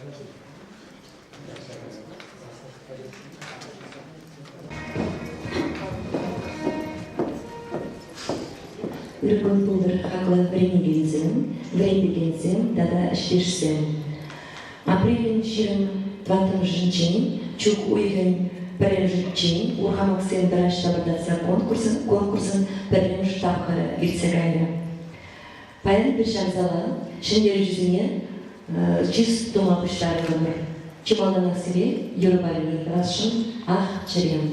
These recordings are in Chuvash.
Ырӑ кун пултӑр, хаклӑ вӗренекенсем, вӗрентекенсем тата ӗҫтешсем. Апрелӗн 24-мӗшӗнчен чӳк уйӑхӗн пӗрремӗшӗнчен урхамахсем тӑраҫ тапӑртатса конкурсӑн конкурсӑн пӗрремӗш тапхӑрӗ иртсе кайрӗ. Паян эпир ҫав зала ҫӗнтерӳҫӗсене чыс тума пуҫтарӑнтӑмӑр. Чи малтанах сире юрӑпа юрлаттарасшӑн Ах, чӗрем.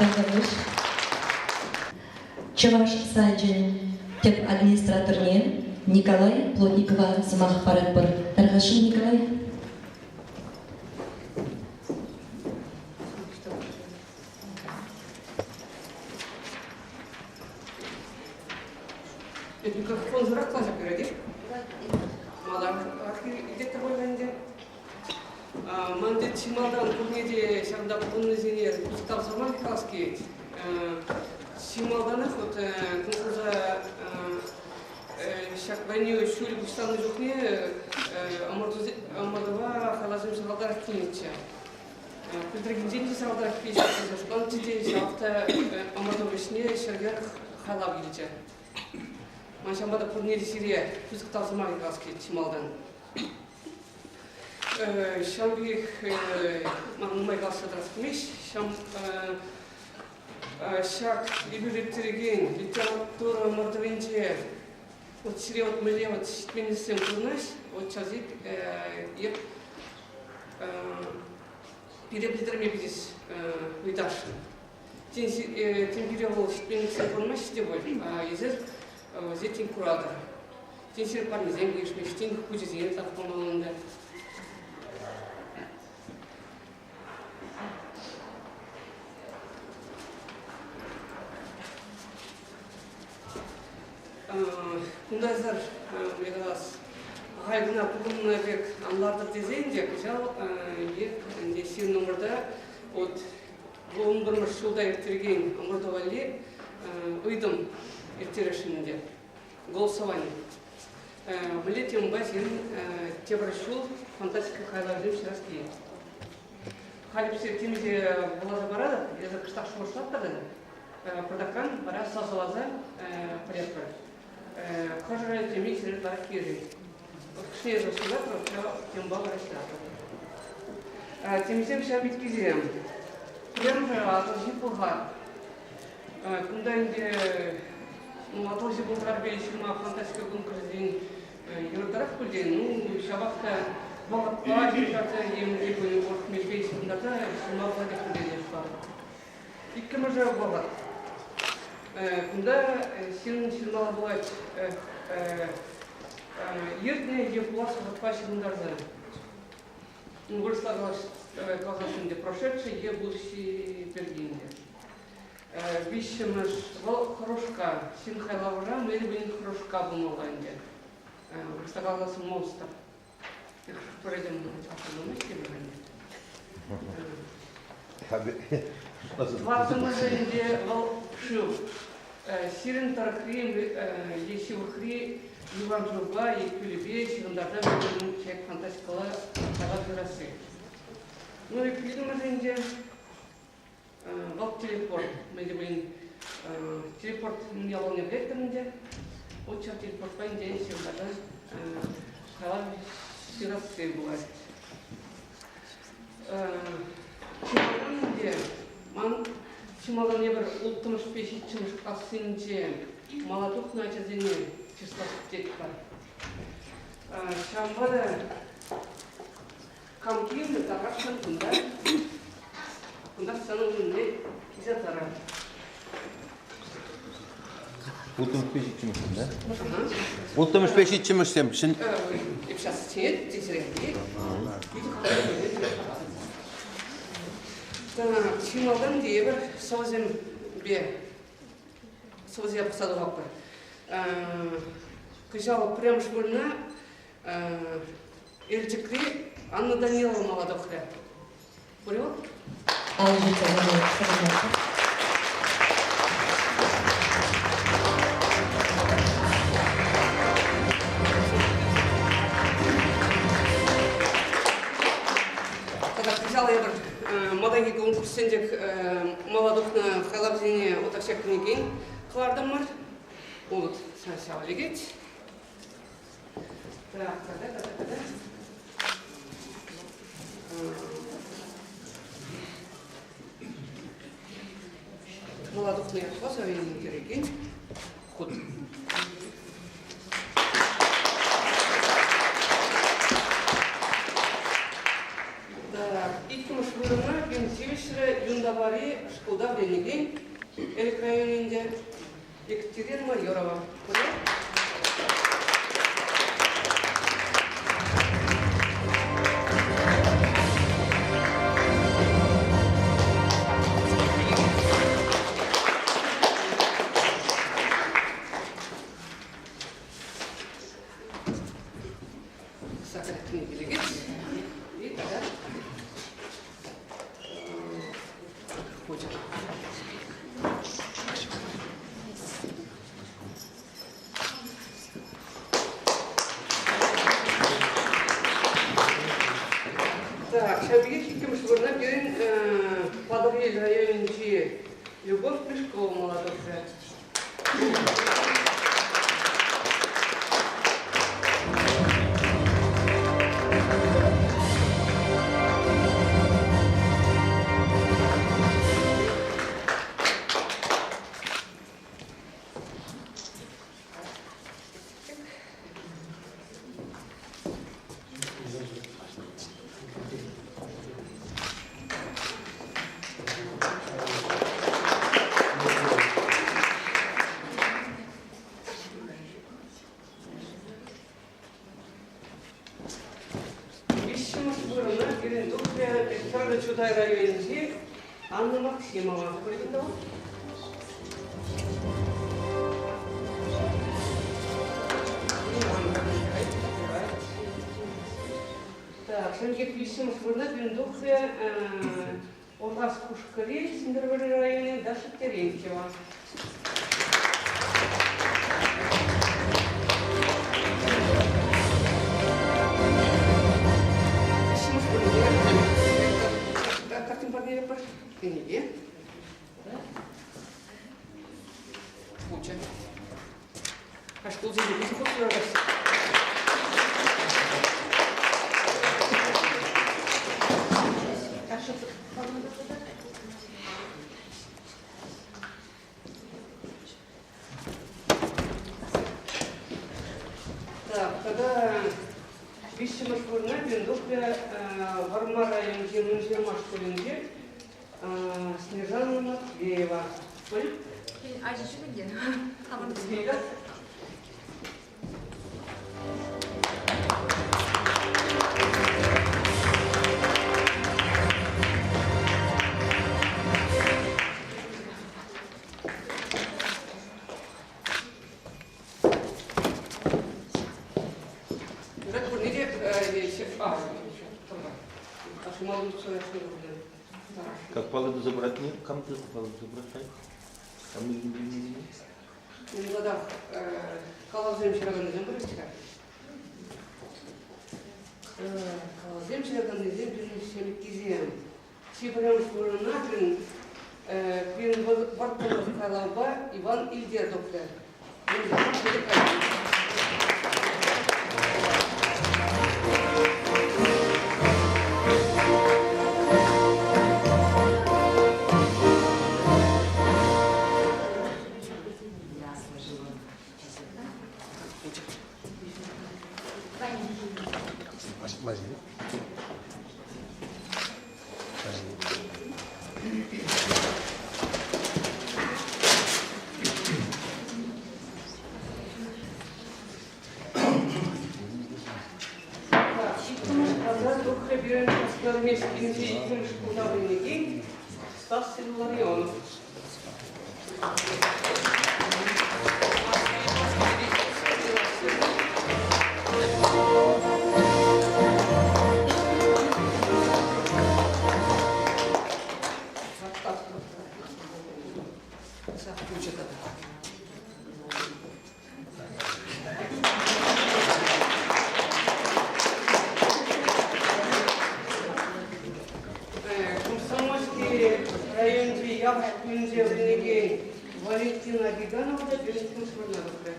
Тавтапуҫ. Чӑваш сайчӗн тӗп администраторне Николай Плотникова сӑмах паратпӑр. Тархасшӑн, Николай. Микрофонсӑрах калаҫа пырать-и? Маларах илтетӗр пуль ӗнтӗ. Ман тет чи малтан пурне те ҫакӑнта пухӑннисене тав сӑмахӗ калас килет. Чи малтанах вот конкурса ҫак вӗренӳ ҫулӗ пуҫланнӑ чухне ӑмӑртӑва хайласем сахалтарах килнӗччӗ. Пӗлтӗрхинчен те сахалтарах килчӗ, шутланӑччӗ те, ҫавах та ӑмӑрту вӗҫне ҫӗртерх халав килчӗ. Ман ҫавӑнпа та пурне те сире пысӑк тав сӑмахӗ калас килет чи малтан. Ҫав пекех ман нумай каласа тӑрас килмест. Ҫак эпир ирттерекен литература ӑмӑртӑвӗнче вот сире вот мӗнле вот ҫитменлӗхсем курӑнаҫ, вот ҫавсем эп пире пӗлтерме питӗ ыйтасшӑн. Тен, пире вӑл ҫитменлӗхсем курмасть те пуль, эсир вӗсене тен куратӑр. Тен, сире парнесем килӗшмеҫ, тен, хучӗсене ытларах памалла унта. Кунтасӑр, мӗн калас, ахаль кӑна пухӑннӑ пек ан лартӑр тесен те кӑҫал ӗнтӗ ҫырнӑмӑрта вот 11-мӗш ҫулта ирттерекен ӑмӑрту валли ыйтӑм ирттересшӗн ӗнтӗ, голосовани. Мӗнле темӑпа сирӗн тепӗр ҫул фантастика хайлавӗсем ҫырас килет? Халь эпӗ темиҫе вуласа паратӑп, эсӗ кӑштах шухӑшлаттӑр пӑртакран вара сасӑласа пӗлетпӗр. Хӑшӗ теми сире ытларах килӗшет. Кӑшне эсӗ суйлатӑр, ҫав темӑпа вара ҫыратӑр. Темисем ҫав пеккисем. Пӗрремӗш Атӑлҫи Пӑлхар. Кунта ӗнтӗ Атӑлҫи Пӑлхарпа ҫырма фантастика конкурсӗсен юрӑтарах пуль те, ну, ҫапах та вӑхӑтпа ҫырса е урӑх мелпе ҫыхӑнтарса ҫырма пулать тесе шутлатӑп. Иккӗмӗшӗ вӑхӑт. Кунта ҫын ҫырмалла пулать иртнӗ е пулас вӑхӑтпа ҫыхӑнтарса. Вырӑсла каласан ӗнтӗ прошедший е будущий пирки ӗнтӗ. Виҫҫӗмӗш вӑл хрушка. Ҫын хайлавра мӗн хрушка пулмалла ӗнтӗ. Вырӑсла каласан монстр. Тӑваттӑмӗшӗнче вӑл шыв. Сирӗн тӑрӑхри е ҫывӑхри юханшывпа е кӳлӗпе ҫыхӑнтарса пӗр-пӗрин ҫак фантастикӑлла тавар шырасси. Ну и пиллӗкмӗшӗнче вӑл телепорт. Мӗн те пулин телепорт яланне пӗлетпӗр ӗнтӗ. Вот ҫав телепортпа ӗнтӗ ҫыхӑнтарса калав ҫырасси пулать. Чи малтан ӗнтӗ ман чи малтан эпир улттӑмӗшпе ҫиччӗмӗш классенче мала тухнӑ ачасене чыслас тетпӗр. Ҫавӑнпа та Кам кирлӗ тархасшӑн кунта, кунта сцена умне килсе тӑрать. Улттӑмӗшпе ҫиччӗмӗшсем, да? Улттӑмӗшпе ҫиччӗмӗшсем. Эп сейчас сидеть, тесерехи. Так, чи малтан тейӗпӗр сӑвӑсемпе сӑвӑсене пӑхса тухатпӑр. Кӑҫал пӗрремӗш вырӑна Елчӗкри Анна Данилова мала тухрӗ. Пур-и Тата кӑҫал эпир малтанхи конкурссенче мала тухнӑ хайлавсене отакҫа кӗнекен кӑлартӑмӑр. Вот, ҫав лекет. Так, тата, тата, тата. Мала тухнӑ ятпа савӑнни кӗрекен хут. Так, иккӗмӗш вырӑна пин тивӗҫрӗ Юнтапари шкулта вӗренекен Элӗк районӗнче Екатерина Майорова. Сакрытный делегат. И тогда ходит. Так, ҫав пекех иккӗмӗш вырӑна пирӗн Патӑрьел районӗнчи Любовь Плешкова мала тухрӗ. Виҫҫӗмӗш вырӑна пирӗн тухрӗ Хӗрлӗ Чутай районӗнчи Анна Максимова. Так, ҫӗнкет виҫҫӗмӗш вырӑна пирӗн тухрӗ Урхас Кушкӑри Сӗнтӗрвӑрри районӗн Даша Терентьева. Виҫҫӗмӗш вырӑнта картин парнелепӗр кӗнеке. Пучӗ. А шкулсенче пысӑк хут юратаҫҫӗ. Так, тата виҫҫӗмӗш вырӑна пирӗн тухрӗ Вӑрмар районӗнчи Мӑнҫырма шкулӗнче Снежана Матвеева. Ачи ҫук ӗнтӗ. Юрать пурне те Как палату забрать? Нет, кам ты палату забрать? Там не Унта калавсем ҫыракансем пур-ҫке. Калавсем ҫыраканнисем пирӗн ҫемйисем. Чи пӗрремӗш вырӑна пирӗн пирӗн вӑрттӑнлӑх калавпа Иван Ильдер тухрӗ. Ҫиччӗмӗш класа тухрӗ пирӗн Красноармейскинчи иккӗмӗш шкулта вӗренекен Стас Илларионов. Комсомольски районӗнчи ял шкулӗнче вӗренекен Валентина Гиганова та пирӗн вырӑна тухрӗ.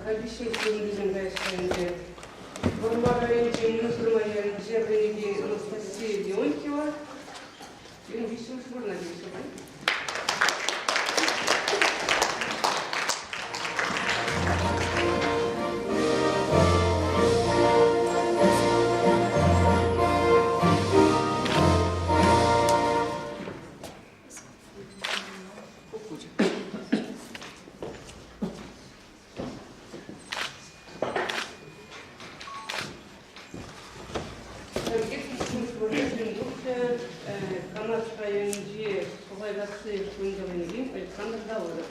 Хальхи ҫул каяҫҫӗ Вӑрмар районӗнчи Мӑнҫырма ялӗнче вӗренекен Анастасия Леонтьева пирӗн виҫҫӗмӗш вырӑна тивӗҫрӗ. Канаш районӗнчи Пӑлайкасси шкулӗнче вӗренекен Александр Давыдов.